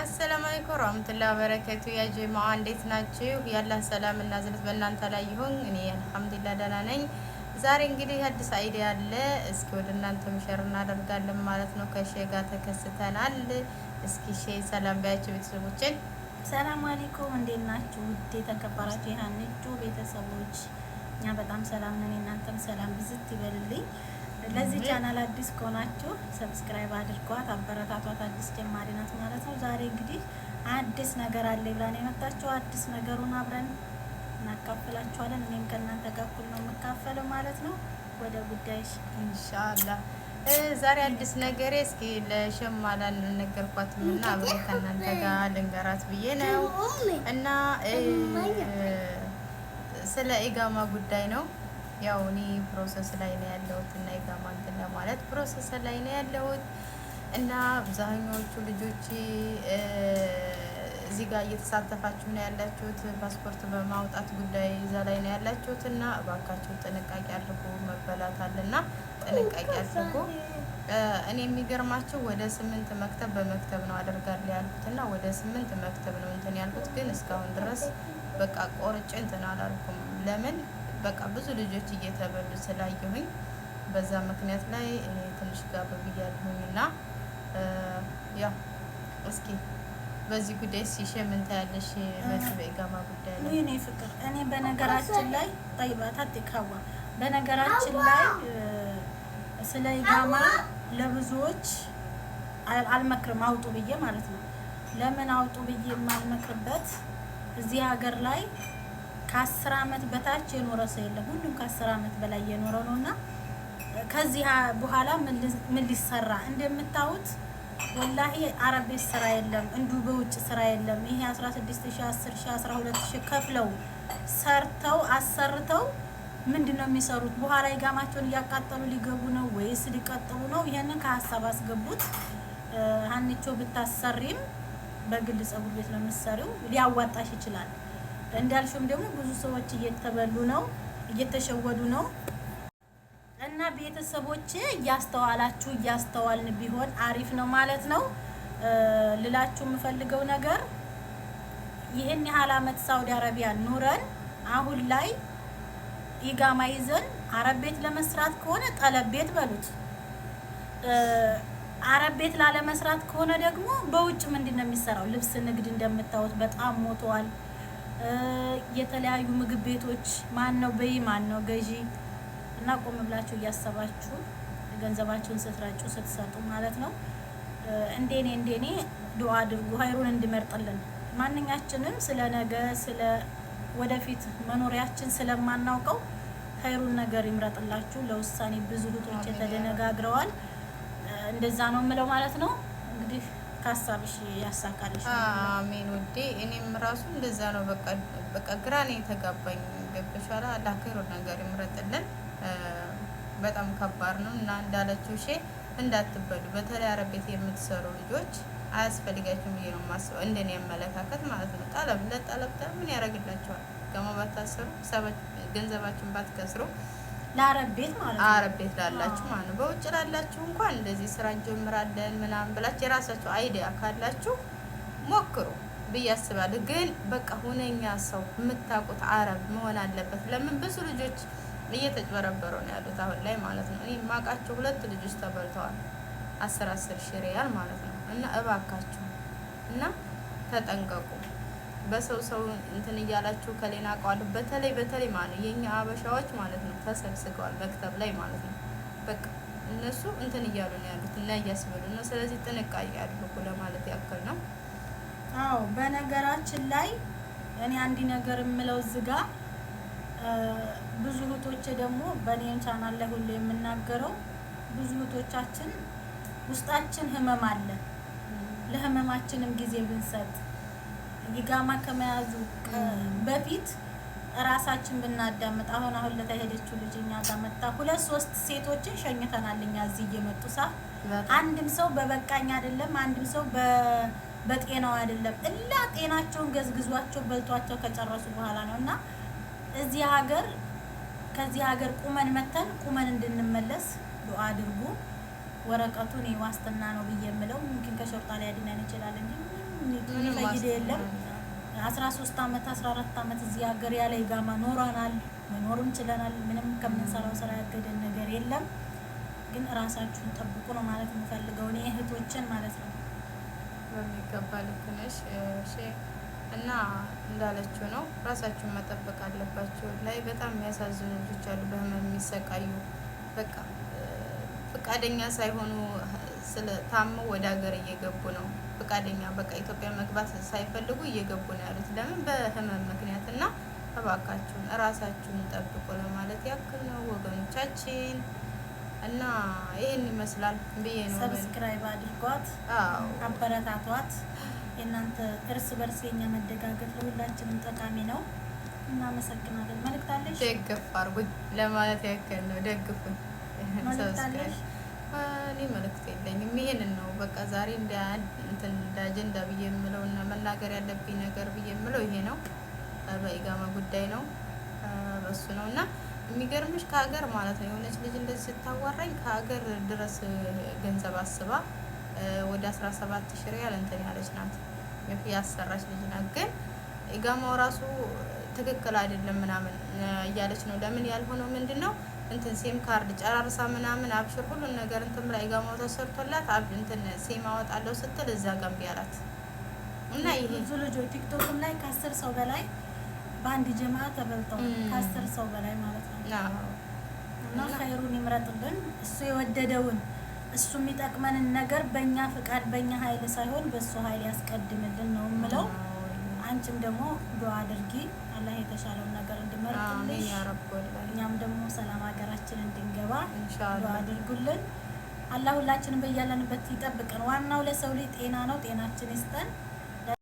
السلام عليكم ورحمة الله وبركاته። يا جماعة እንዴት ናችሁ? የአላህ ሰላም እና እዝነት በእናንተ ላይ ይሁን። እኔ الحمد لله ደህና ነኝ። ዛሬ እንግዲህ አዲስ idea አለ። እስኪ ወደ እናንተም share እናደርጋለን ማለት ነው። ከሼ ጋር ተከስተናል። እስኪ ሼ ሰላም በያቸው ቤተሰቦችን። سلام عليكم፣ እንዴት ናችሁ? ውድ የተከበራችሁ የሀንቹ ቤተሰቦች፣ እኛ በጣም ሰላም ነን። እናንተም ሰላም ብዝት ይበልልኝ። ለዚህ ቻናል አዲስ ከሆናችሁ subscribe አድርጓት፣ አበረታቷት። አዲስ ጀማሪ ናት ማለት ነው። ዛሬ እንግዲህ አዲስ ነገር አለ ብላን የመጣችሁ አዲስ ነገሩን አብረን እናካፍላችኋለን። እኔም ከእናንተ ጋር እኩል ነው የምካፈለው ማለት ነው። ወደ ጉዳይሽ። إن شاء الله። ዛሬ አዲስ ነገሬ እስኪ ለሸማላ አልነገርኳትም እና አብሬ ከእናንተ ጋር ልንገራት ብዬ ነው እና ስለ إقامة ጉዳይ ነው። ያው እኔ process ላይ ነው ያለሁት እና إقامة እንትን ለማለት process ላይ ነው ያለሁት እና አብዛኞቹ ልጆች እዚህ ጋር እየተሳተፋችሁ ነው ያላችሁት። ፓስፖርት በማውጣት ጉዳይ እዛ ላይ ነው ያላችሁት እና እባካችሁ ጥንቃቄ አድርጉ። መበላት አለና ጥንቃቄ አድርጉ። እኔ የሚገርማችሁ ወደ 8 مكتب በ مكتب ነው አደርጋለሁ ያልኩት እና ወደ 8 مكتب ነው እንትን ያልኩት፣ ግን እስካሁን ድረስ በቃ ቆርጬ እንትን አላልኩም። ለምን በቃ ብዙ ልጆች እየተበሉ ስላየሁኝ በዛ ምክንያት ላይ እኔ ትንሽ ጋብ ብያለሁኝ እና ያው እስኪ በዚህ ጉዳይ ሲሸ ምን ታያለሽ? በዚህ በ إقامة ጉዳይ ላይ። የኔ ፍቅር፣ እኔ በነገራችን ላይ ጠይባታ ቲካዋ በነገራችን ላይ ስለ إقامة ለብዙዎች አልመክርም አውጡ ብዬ ማለት ነው። ለምን አውጡ ብዬ የማልመክርበት እዚህ ሀገር ላይ ከ10 አመት በታች የኖረ ሰው የለም። ሁሉም ከ10 አመት በላይ የኖረ ነው እና ከዚህ በኋላ ምን ሊሰራ እንደምታዩት والله አረብ ቤት ስራ የለም፣ እንዲሁ በውጭ ስራ የለም። ይሄ 16 ሺ፣ 10 ሺ፣ 12 ሺ ከፍለው ሰርተው አሰርተው ምንድን ነው የሚሰሩት? በኋላ إقامة ቸውን እያቃጠሉ ሊገቡ ነው ወይስ ሊቀጥሉ ነው? ይሄንን ከሀሳብ አስገቡት። ሀንቾ ብታሰሪም በግል ጸጉር ቤት ነው የምትሰሪው፣ ሊያዋጣሽ ይችላል። እንዳልሽውም ደግሞ ብዙ ሰዎች እየተበሉ ነው፣ እየተሸወዱ ነው። እና ቤተሰቦች እያስተዋላችሁ እያስተዋልን ቢሆን አሪፍ ነው ማለት ነው። ልላችሁ የምፈልገው ነገር ይህን ያህል አመት ሳውዲ አረቢያ ኑረን አሁን ላይ إقامة ይዘን አረብ ቤት ለመስራት ከሆነ طلب ቤት በሉት፣ አረብ ቤት ላለመስራት ከሆነ ደግሞ በውጭ ምንድን ነው የሚሰራው? ልብስ ንግድ እንደምታዩት በጣም ሞተዋል። የተለያዩ ምግብ ቤቶች ማን ነው በይ ማን ነው ገዢ? እና ቆም ብላችሁ እያሰባችሁ ገንዘባችሁን ስትረጩ ስትሰጡ ማለት ነው። እንደኔ እንደኔ ዱአ አድርጉ ሀይሩን እንዲመርጥልን። ማንኛችንም ስለ ነገ ስለ ወደፊት መኖሪያችን ስለማናውቀው ሀይሩን ነገር ይምረጥላችሁ። ለውሳኔ ብዙ እህቶች ተደነጋግረዋል። እንደዛ ነው የምለው ማለት ነው። እንግዲህ ከሀሳብሽ ያሳካልሽ። አሜን ውዴ። እኔም ራሱ እንደዛ ነው። በቃ በቃ ግራ ነው የተጋባኝ። ገብቶሻል? አላህ ኸይሩን ነገር ይምረጥልን። በጣም ከባድ ነው እና እንዳለችው ሼ እንዳትበሉ። በተለይ አረብ ቤት የምትሰሩ ልጆች አያስፈልጋችሁም ብዬ ነው የማስበው፣ እንደኔ አመለካከት ማለት ነው። طلب ለ طلب ምን ያደርግላችኋል? ገማ ባታሰሩ ገንዘባችሁን ባትከስሩ ለአረብ ቤት ማለት ነው። አረብ ቤት ላላችሁ ማለት ነው። በውጭ ላላችሁ እንኳን እንደዚህ ስራ እንጀምራለን ምናምን ብላችሁ የራሳችሁ idea ካላችሁ ሞክሩ ብዬ አስባለሁ። ግን በቃ ሁነኛ ሰው የምታውቁት አረብ መሆን አለበት። ለምን ብዙ ልጆች እየተጭበረበሩ ነው ያሉት አሁን ላይ ማለት ነው። እኔ የማውቃቸው ሁለት ልጆች ተበልተዋል፣ 10 10 ሺህ ሪያል ማለት ነው። እና እባካችሁ እና ተጠንቀቁ። በሰው ሰው እንትን እያላችሁ ከሌና አውቀዋለሁ። በተለይ በተለይ ማለት ነው የኛ አበሻዎች ማለት ነው ተሰብስበዋል مكتب ላይ ማለት ነው። በቃ እነሱ እንትን እያሉ ነው ያሉት እና እያስበሉ ነው። ስለዚህ ጥንቃቄ አድርጉ ለማለት ያክል ነው። አዎ፣ በነገራችን ላይ እኔ አንድ ነገር የምለው እዚህ ጋ ብዙ እህቶቼ ደግሞ በእኔም ቻናል ላይ ሁሉ የምናገረው ብዙ እህቶቻችን ውስጣችን ህመም አለ። ለህመማችንም ጊዜ ብንሰጥ إقامة ከመያዙ በፊት እራሳችን ብናዳምጥ። አሁን አሁን ለተሄደችው ልጅ እኛ ጋር መጣ ሁለት ሶስት ሴቶችን ሸኝተናል። እኛ እዚህ እየመጡ ሳ አንድም ሰው በበቃኝ አይደለም፣ አንድም ሰው በጤናው አይደለም። እላ ጤናቸውን ገዝግዟቸው በልቷቸው ከጨረሱ በኋላ ነው። እና እዚህ ሀገር ከዚህ ሀገር ቁመን መተን ቁመን እንድንመለስ ዱአ አድርጉ። ወረቀቱ እኔ ዋስትና ነው ብዬ የምለው ممكن ከ شرطة ሊያድነን ይችላል እንጂ ምንም የሚፈይድ የለም። 13 አመት 14 አመት እዚህ ሀገር ያለ إقامة ኖረናል፣ መኖርም ችለናል። ምንም ከምንሰራው ስራ ያገደን ነገር የለም። ግን እራሳችሁን ጠብቁ ነው ማለት የምፈልገው እኔ እህቶችን ማለት ነው። በሚገባ ልክ ነሽ። እሺ እና እንዳለችው ነው፣ ራሳችሁን መጠበቅ አለባችሁ። ላይ በጣም የሚያሳዝኑ ልጆች አሉ፣ በህመም የሚሰቃዩ፣ በቃ ፈቃደኛ ሳይሆኑ ስለ ታመው ወደ ሀገር እየገቡ ነው። ፈቃደኛ በቃ ኢትዮጵያ መግባት ሳይፈልጉ እየገቡ ነው ያሉት። ለምን? በህመም ምክንያት። እና እባካችሁን እራሳችሁን ጠብቁ ለማለት ያክል ነው ወገኖቻችን። እና ይህን ይመስላል ብዬ ነው። Subscribe አድርጓት፣ አበረታቷት። የእናንተ እርስ በርስ የኛ መደጋገፍ ለሁላችንም ጠቃሚ ነው። እናመሰግናለን። መልእክት አለሽ? ደግፍ አድርጉኝ ለማለት ያክል ነው። ደግፉኝ። መልእክት አለሽ? እኔ መልእክት የለኝም። ይሄንን ነው በቃ ዛሬ እንደ እንትን እንደ አጀንዳ ብዬ የምለው እና መናገር ያለብኝ ነገር ብዬ የምለው ይሄ ነው። በ إقامة ጉዳይ ነው፣ በሱ ነው። እና የሚገርምሽ ከሀገር ማለት ነው የሆነች ልጅ እንደዚህ ስታዋራኝ ከሀገር ድረስ ገንዘብ አስባ ወደ 17 ሺህ ሪያል እንትን ያለች ናት፣ ያሰራች ልጅ ናት። ግን إقامة ው ራሱ ትክክል አይደለም ምናምን እያለች ነው። ለምን ያልሆነው ምንድን ነው፣ እንትን SIM card ጨራርሳ ምናምን አብሽር ሁሉን ነገር እንትን ብላ إقامة ው ተሰርቶላት እንትን ሴም አወጣለሁ ስትል እዛ ጋር እምቢ አላት። እና ይሄ ብዙ ልጆች ቲክቶክም ላይ ከ10 ሰው በላይ በአንድ ጀማ ተበልተዋል። ከ10 ሰው በላይ ማለት ነው። እና ኸይሩን ይምረጥልን፣ እሱ የወደደውን፣ እሱ የሚጠቅመንን ነገር በእኛ ፍቃድ በእኛ ኃይል ሳይሆን በእሱ ኃይል ያስቀድምልን ነው የምለው። አንቺም ደግሞ ዱዓ አድርጊ፣ አላህ የተሻለውን ነገር እንዲመርጥልሽ፣ آمين يا رب والله። እኛም ደግሞ ሰላም ሀገራችን እንድንገባ ዱዓ ኢንሻአላህ። አድርጉልን። አላህ ሁላችንም በያለንበት ይጠብቀን። ዋናው ለሰው ልጅ ጤና ነው። ጤናችን ይስጠን።